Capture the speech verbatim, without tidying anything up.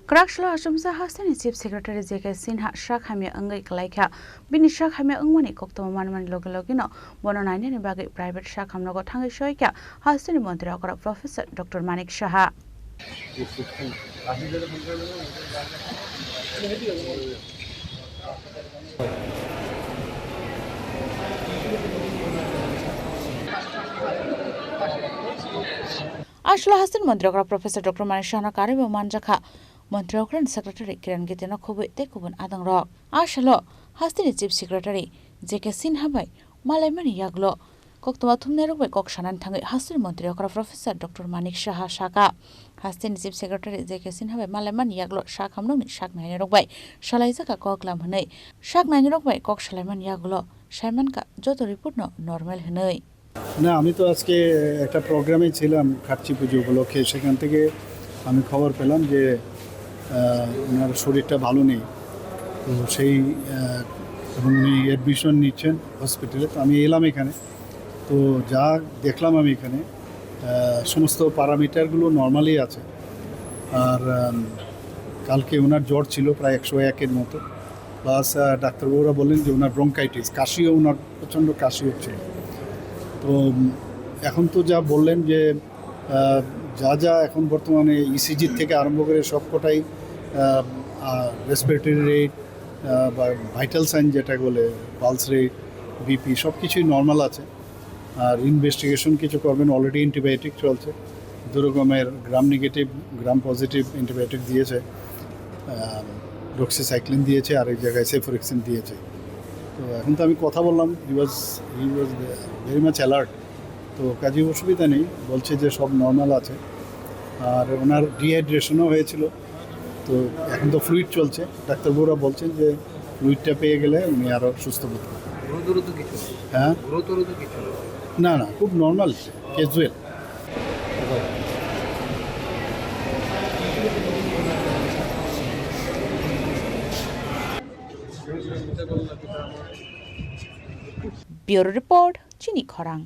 Kwrak salo achomsa hasteni Chief Secretary J K Sinha sak hamya wngwi kwlaikha. Bini sak hamya wngmani koktwma manmani loge logeno bono nainani bagwi private sak hamnogo thangwi soikha hasteni montri okra Professor Doctor Manik Saha. Aswlo hasteni montri okra Professor Doctor Manik Sahano karwibo manjakha. Montri okrani Secretary Kiran Giteno khobwi tei kubun adangrok. Aswlo hasteni Chief Secretary J K Sinha bai malaimani yagulo koktwma thumnairok bai kok sanani thangwi hasteni montri okra Professor Doctor Manik Saha saka. Hasteni Chief Secretary J K Sinha bai malaimani yagulo sak hamnokni sak nainarok bai salaijak kok lam hwnwi sak nainarok bai kok salaimani yagulo saimankha joto report no normal hwnwi. না, আমি তো আজকে একটা প্রোগ্রামে ছিলাম খাটচি পুজো উপলক্ষে। সেখান থেকে আমি খবর পেলাম যে, আহ, ওনার শরীরটা ভালো নেই। তো সেই, আহ, এবং উনি অ্যাডমিশন নিচ্ছেন হসপিটালে। তো আমি এলাম এখানে। তো যা দেখলাম আমি এখানে, আহ, সমস্ত প্যারামিটারগুলো নরমালই আছে। আর, আম, কালকে ওনার জ্বর ছিল প্রায় একশো একের মতো। প্লাস, আহ, ডাক্তারবাবুরা বললেন যে ওনার ব্রঙ্কাইটিস, কাশিও ওনার প্রচণ্ড কাশি হচ্ছিল। তো, উম, এখন তো যা বললেন যে, আহ, যা যা এখন বর্তমানে ইসিজি থেকে আরম্ভ করে সবকটাই, আহ, আহ, রেসপিরেটরি রেট, আহ, বা ভাইটাল সাইন যেটা বলে, পালস রেট, বিপি সব কিছুই নর্মাল আছে। আর ইনভেস্টিগেশন কিছু করবেন, অলরেডি অ্যান্টিবায়োটিক চলছে। দু রকমের gram negative, gram positive antibiotic দিয়েছে, আহ, ডক্সিসাইক্লিন দিয়েছে, আর এক জায়গায় সেফোরেক্সিন দিয়েছে। তো এখন তো আমি কথা বললাম, he was, he was very much alert। তো কাজেই অসুবিধা নেই, বলছে যে সব নর্মাল আছে। আর ওনার ডিহাইড্রেশনও হয়েছিল, তো এখন তো ফ্লুইড চলছে। ডাক্তারবাবুরা বলছেন যে ফ্লুইডটা পেয়ে গেলে উনি আরও সুস্থ বোধ করবেন। গুরুতর তো কিছু নেই? হ্যাঁ? গুরুতর তো কিছু নেই? না, না, খুব normal, casual. Bureau Report, Chini Khorang.